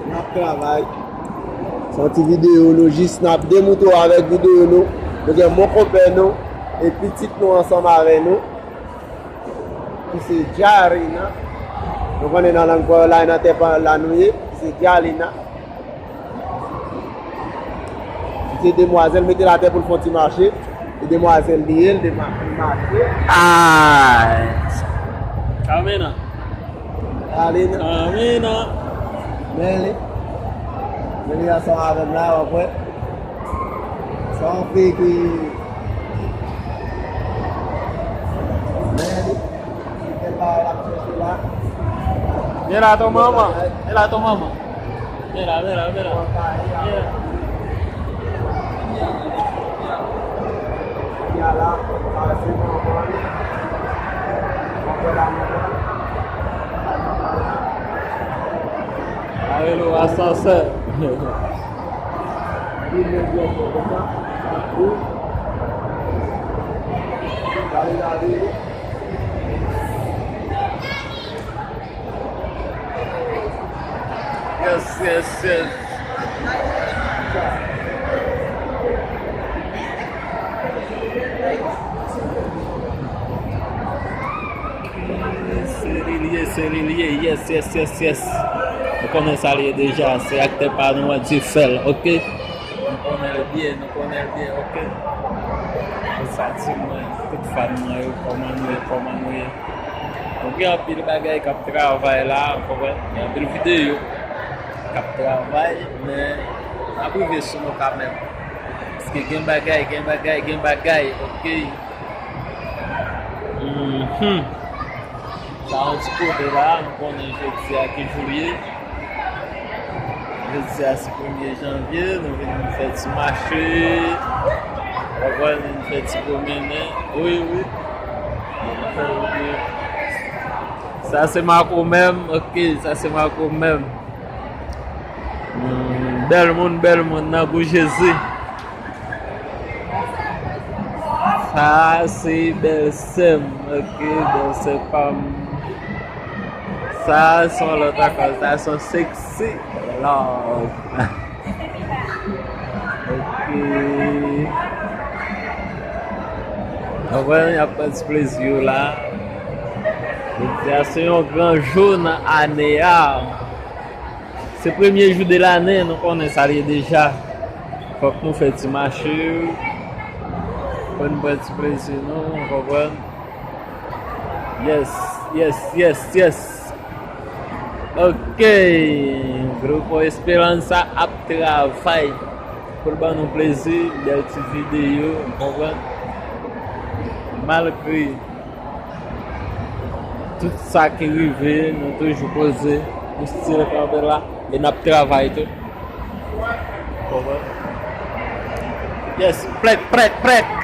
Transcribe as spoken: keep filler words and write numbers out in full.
N ap travay. Se yon ti videyo nou jis n ap demoute w avèk videyo nou. Nou gen mon konpè nou e pitit nou ansanm avè nou. Ki se Djarina. Nou konnen nan lang Kreyòl la, e nan tè pa la nou ye. Ki se Djalina. Ki se demwazèl, mete l atè pou l fè yon ti mache. E demwazèl li ye, l te ma-, li mache. Ay. Kamina. Alina. Kamina. Men li. Men li ansanm avè m la, w ap wè. Se yon fi ki Mira, toma, mama. Mira, toma, mama. Mira, mira, mira. Mira. Aleluya, sasa. Yes, yes, yes. Se li l ye, se li l ye. Yes, yes, yes, yes. Nou konnen sa l ye deja. Se aktè pa nou an, Dye fè l, oke? Nou konnen l byen, nou konnen l byen, oke? Sa di mwen, tout fan mwen yo, kòman nou ye, kòman nou ye? Bon, gen anpil bagay k ap travay la, w konprann? Gen anpil videyo k ap travay, men n ap rive sou nou kanmenm. Paske gen bagay, gen bagay, gen bagay, oke? Mhm. Sa yon ti kote la, nou konnen jodi a ki jou l ye. Jodi a se premye janvye, nou vin fè ti mache. Konprann, vin fè ti pwomennen. Wi, wi. Sa se Marco menm, oke, sa se Marco menm. Hmm, bèl moun, bèl moun nan gou Jezi. Sa se bèlsè m, oke, bèlsè pa m. Sa se yon lòt ankò, sa se yon sexy love. Oke. Konprann, y ap pran ti plezi yo la. Jodi a se yon gran jou nan ane a. Se premye jou de lane, nou konnen sa l ye deja. Fòk nou fè ti mache, fòk nou pran ti plezi nou, w konprann? Yes, yes, yes, yes. Ok, Grupo Esperanza ap travay pou l ban nou plezi, bèl ti videyo, w konprann? Malgre tout sa ki rive, nou toujou poze, nou still kanpe la, e n ap travay tou. Konprann? Yes, prèt, prèt, prèt!